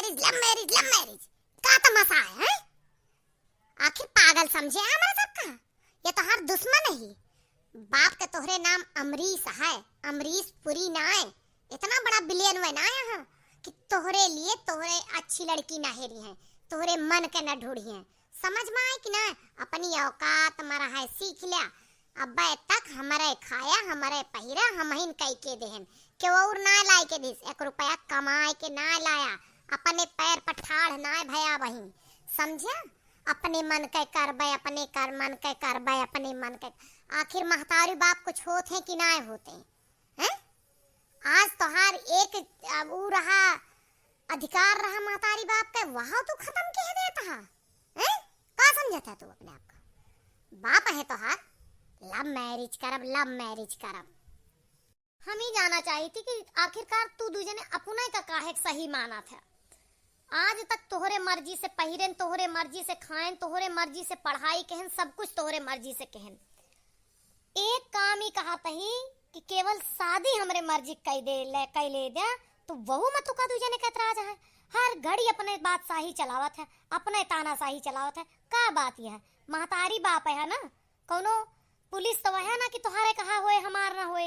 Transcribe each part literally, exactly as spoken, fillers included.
लव मैरिज, लव मैरिज, का तमाशा है, हैं? आखिर पागल समझे है हमरा सबका? ये तोहार दुश्मन ही। बाप के तोहरे नाम अमरीश है, अमरीश पुरी ना है। इतना बड़ा बिलियन वे ना है कि तोहरे लिए तोहरे अच्छी लड़की ना हेरी है, तोहरे मन के ना ढूंढी है। समझ में आए कि ना? अपनी औकात में रहे सीख लिया। अब्बे तक हमरे खाया, हमरे पहिरा, हमहिन कई के देहन। केहू और ना लाए के दिस, एक रुपया कमाए के ना लाया, अपने पैर पर ठाढ़ ना भया बहिन, समझा? अपने मन के करबे, अपने कर मन के करबे, अपने मन के। आखिर महतारी बाप कुछ होत है कि ना होते हैं? आज तोहार एक, अब ऊ रहा, अधिकार रहा महतारी बाप के, वहाँ तू खत्म कह देता है, हैं? का समझता तू अपने आप का? बाप है तोहार, लव मैरिज करब, लव मैरिज करब। हम ही जाना चाही थी कि आखिरकार तू दू जने अपने का काहे सही मानत है। आज तक तोहरे मर्जी से पहिरेन, तोहरे मर्जी से खाएन, तोहरे मर्जी से पढ़ाई कहन, सब कुछ तोहरे मर्जी से कहन। एक काम ही कहत ही कि केवल शादी हमरे मर्जी कई दे ले, कई ले दे, तो वहू में तुका दू जने का एतराज है। हर घड़ी अपने बादशाही चलावत है, अपने तानाशाही चलावत है। का बात यह है? महतारी बाप है ना, कौनो पुलिस तो है ना कि तोहरे कहा होए, हमार ना होए।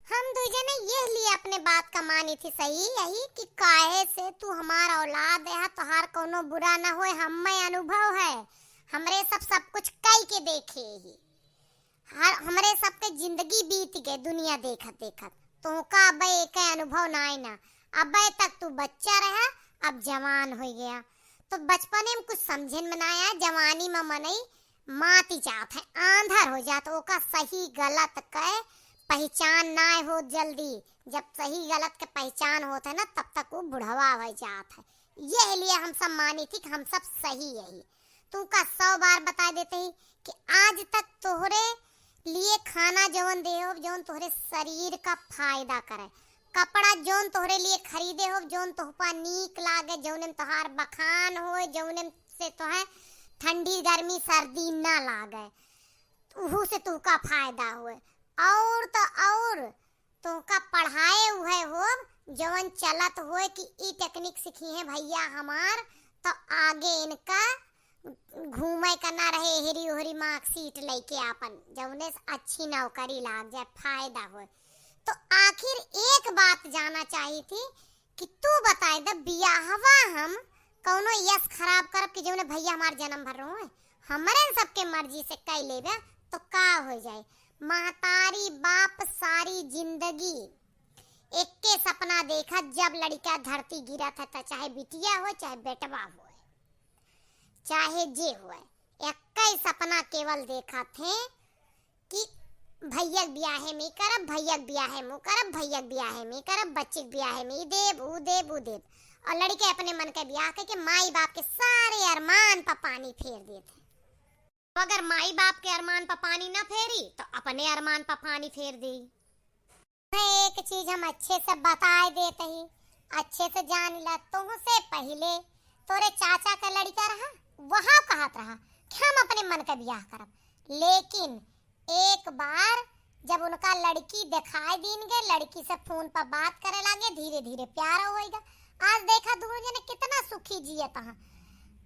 हम दू जने यह लिए अपने बात का मानी थी सही यही कि काहे से तू हमार औलाद है, तोहार कौनो बुरा ना होए, हम्मे अनुभव है, हमरे सब सब कुछ कई के देखे ही, हर हमरे सबके जिंदगी बीत गए दुनिया देखत देखत, तोहका अब एक अनुभव ना आई ना, अब तक तू बच्चा रहा, अब जवान हो गया, तो बचपने में कुछ समझन में ना आया, जवानी में मनई माती जात है, आंधर हो जात, ओका सही गलत के पहचान ना हो जल्दी। जब सही गलत के पहचान होत है ना, तब तक वो बुढ़वा हो जात है। यह लिए हम सब मानी थी कि हम सब सही यही। तुमका सौ बार बता देते ही कि आज तक तोहरे लिए खाना जौन दे हो, जौन तोहरे शरीर का फायदा करे, कपड़ा जौन तोहरे लिए खरीदे हो, जौन तोहपा नीक लागे, जौने में तोहार बखान होए, जौने से तोहे ठंडी, गर्मी, सर्दी ना लागे, उहू से तुहका फायदा होए। और तो और तुहका पढ़ाए उहे हो, जौन चलत होए कि ई टेक्निक सीखी है भैया हमार, तो आगे इनका घूमे का ना रहे, हेरी ओहरी मार्कशीट लेके आपन, जौने से अच्छी नौकरी लाग जाए, फायदा होए। तो आखिर एक बात जाना चाही थी कि तू बताए द, बियाहवा हम कौनो यस खराब करब कि जौने भैया हमार जन्म भर रहो है, हमरे सबके मर्जी से कई लेबे तो का हो जाए? महतारी बाप सारी जिंदगी एक्के सपना देखा, जब लड़का धरती गिरत है, तो चाहे बिटिया हो, चाहे बेटवा हो, चाहे जे हो, एक्के सपना केवल देखत है कि भैया के बियाहे में करब, भैया के बियाहे में करब, भैया के बियाहे में करब, बच्ची के बियाहे में ई देब, ऊ देब, ऊ देब। और लड़के अपने मन के बियाह करके माई बाप के सारे अरमान पर पानी फेर देत है। तो अगर माई बाप के अरमान पर पानी ना फेरी, तो अपने अरमान पर पानी फेर दी। मैं एक चीज हम अच्छे से बताए देत ही, अच्छे से जान ला, तुहसे पहिले तोरे चाचा का लड़का रहा, वहाँ कहत रहा कि हम अपने मन का बियाह करब, लेकिन एक बार जब उनका लड़की दिखाई दीन गए, लड़की से फोन पर बात करे लागे, धीरे धीरे प्यार होइगा। आज देखा दोनों जने कितना सुखी जियत हैं।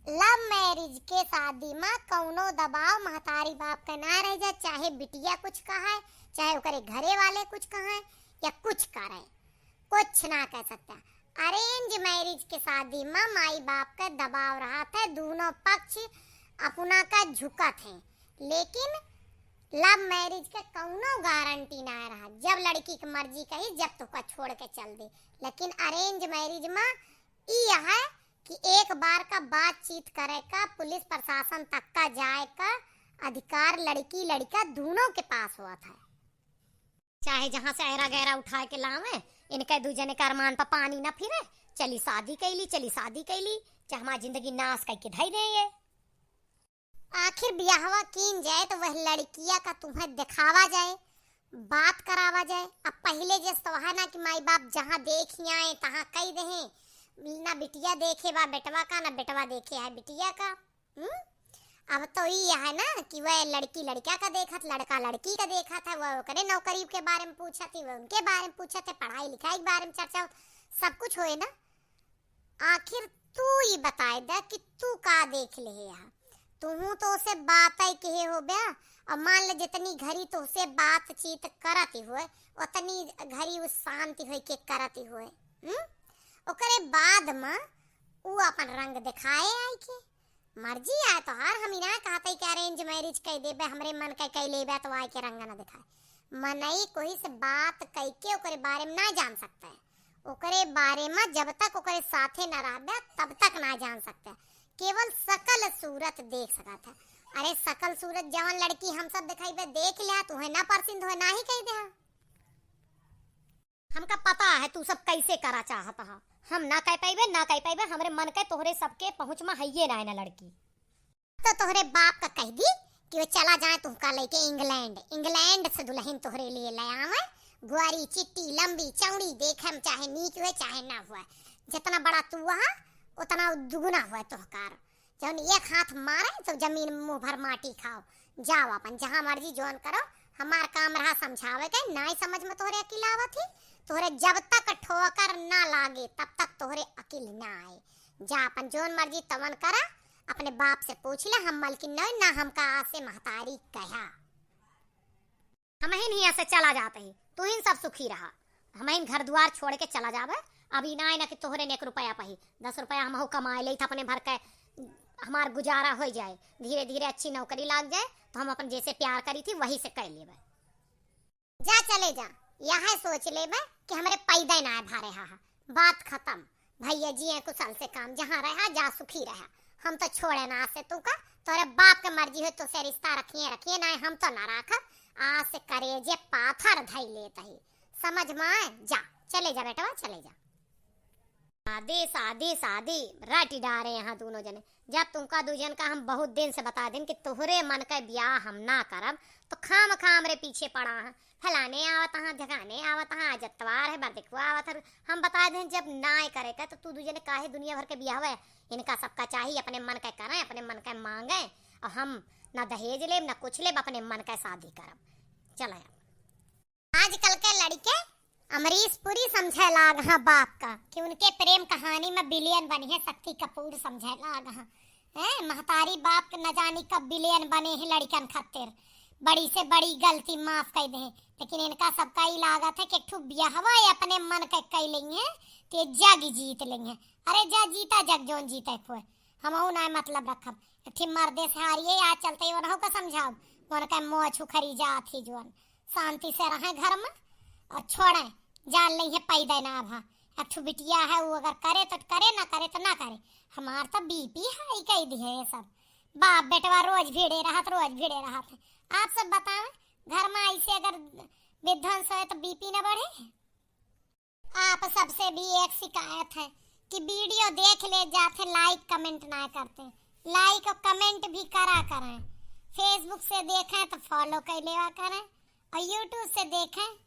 लव मैरिज के शादी में कौनो दबाव महतारी बाप का ना रह जाए, चाहे बिटिया कुछ कहे, चाहे ओकरे घरे वाले कुछ कहे या कुछ करे, कुछ ना कह सकता। अरेंज मैरिज के शादी में माई बाप का दबाव रहत है, दोनों पक्ष अपना का झुकत है, लेकिन लव मैरिज के कौनो गारंटी ना रहा। जब लड़की की मर्जी कही, जब तोका छोड़ के चल दे। लेकिन अरेंज मैरिज में ई है कि एक बार का बातचीत करे का, पुलिस प्रशासन तक का जाए का अधिकार लड़की लड़का दोनों के पास होत है। चाहे जहाँ से ऐरा गैरा उठाए के लावे, इनके दू जने के अरमान पर पानी ना फिरे। चली शादी कैली, चली शादी कैली, चाहे हमार जिंदगी नाश करके धई दे ये। आखिर बियाहवा कीन जाए तो वह लड़किया का तुम्हें दिखावा जाए, बात करावा जाए। अब पहिले जस तो है ना कि माई बाप जहाँ देखी आए तहाँ कई देहे, ना बिटिया देखे बा बेटवा का, ना बेटवा देखे है बिटिया का। हम्म? अब तो ई है ना कि वह लड़की लड़का का देखत, लड़का लड़की का देखत है, वह ओकरे नौकरी के बारे में पूछत है, वह उनके बारे में पूछत है, पढ़ाई लिखाई के बारे में चर्चा होत, सब कुछ होए ना। आखिर तू ही बताए दे कि तू का देख ले हा। तू तो उसे बात ही कहे हो बे, और मान ले जितनी घड़ी तो उसे बातचीत करत ही होए, उतनी घड़ी उ शांति होई के करत ही होए। हम्म? ओकरे बाद में उ अपन रंग दिखाए आई के। मर्जी आए तोहार, हम इना कहते कि arrange marriage कह देबे, हमरे मन के कह लेबे तो आए के रंग न दिखाए। मनई कोई से बात कह के ओकरे बारे में ना जान सकते हैं। ओकरे बारे में जब तक ओकरे साथे न रहबे तब तक ना जान सकते। केवल सकल सूरत देख सकत है। अरे सकल सूरत जवन लड़की हम सब दिखाई बे देख लिया, तुहे ना पसंद होए ना ही कह दे। हमका पता है तू सब कैसे करा चाहत हा। हम ना कह पाइबे, ना कह पाइबे, हमरे मन के तोहरे सबके पहुँच में हइये ना है ना लड़की। तो तोहरे बाप का कह दी कि वो चला जाए तुहका लेके इंग्लैंड, इंग्लैंड से दुल्हन तोहरे लिए ले आवे, ग्वारी, चिट्टी, लंबी, चौड़ी, देखे में चाहे नीक हुए चाहे ना हुए, जितना बड़ा तू हा उतना उ दुगुना हुए तोहकार। जौन एक हाथ मारे तो जमीन में मुंह भर माटी खाओ। जाओ अपन जहाँ मर्जी जौन करो, हमार काम रहा समझावे के, नाई समझ में तोहरे अकिल आवत ही। तोहरे जब तक ठोकर ना लागे तब तक तोहरे अकिल ना आए। जा अपन जौन मर्जी तवन करा, अपने बाप से पूछ ले, हम मलकिन नहीं ना हमका आज से महतारी कहा। हमहिन हियाँ से चला जात ही, तू हिन सब सुखी रहा। हमहिन घर दुआर छोड़ के चला जाबे। अभी ना, ना कि तोहरे ने एक रुपया पही, दस रुपया हमहू कमाए लेत अपने भर के, हमार गुजारा हो जाए, धीरे धीरे अच्छी नौकरी लाग जाए तो हम अपन जैसे प्यार करी थी वही से कर लेबे। जा चले जा, यह सोच लेबे कि हमरे पैदा ना भरे हा, बात खत्म। भैया जी हैं कुशल से काम, जहाँ रहा जा सुखी रहा। हम तो छोड़े ना आज से तू का, तोरे बाप के मर्जी हो तो से रिश्ता रखिए रखिए, ना हम तो ना राखब। आज से करेजे पाथर धई लेत ही, समझ में आए? जा चले जा बेटवा, चले जा। शादी, शादी, शादी, रट डारे यहाँ दोनों जने। जब तुमका दू जन का हम बहुत दिन से बता देन कि तोहरे मन का ब्याह हम ना करब, तो खाम खाम रे पीछे पड़ा है। फलाने आवत हाँ, झकाने आवत हाँ, आज अतवार है, बरदिकवा आवत है। हम बता देन जब ना करे का, तो तू दू जने काहे दुनिया भर के ब्याह है? इनका सबका चाही, अपने मन का करें, अपने मन का मांगे, और हम ना दहेज लेब, ना कुछ लेब, अपने मन का शादी करब। चला यार। आजकल के लड़के अमरीश पुरी समझे लाग हाँ बाप का कि उनके प्रेम कहानी में विलेन बनी है, शक्ति कपूर समझे लाग हाँ। हैं, महतारी बाप के न जानी कब विलेन बने हैं लड़कन खातिर। बड़ी से बड़ी गलती माफ कर दे, लेकिन इनका सबका ई लागत है कि एक ठो ब्याहवा ये अपने मन के कई लेंगे, ते जग जीत लेंगे। अरे जा जीता जग, जौन जीते खोए, हमहू ना मतलब रखब। एक ठे मर्दे से हारिए, आज चलते ही उनहू का समझाओ, उनका मोह छुखरी जात ही जौन। शांति से रहें घर में और छोड़ें, जान लेंगे पैदा ना भा। एक ठो बिटिया है, वो अगर करे तो करे, ना करे तो ना करे। हमार तो बीपी हाई कह दी है ये सब। बाप बेटवा रोज भिड़े रहत, रोज भिड़े रहत है। आप सब बतावें, घर में ऐसे अगर विध्वंस होए तो बीपी ना बढ़े? आप सबसे भी एक शिकायत है कि वीडियो देख ले जाते, लाइक कमेंट ना करते। लाइक और कमेंट भी करा करें। Facebook से देखें तो फॉलो कर लेवा करें, और YouTube से देखें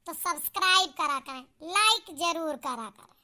तो सब्सक्राइब करा करें, लाइक जरूर करा करें।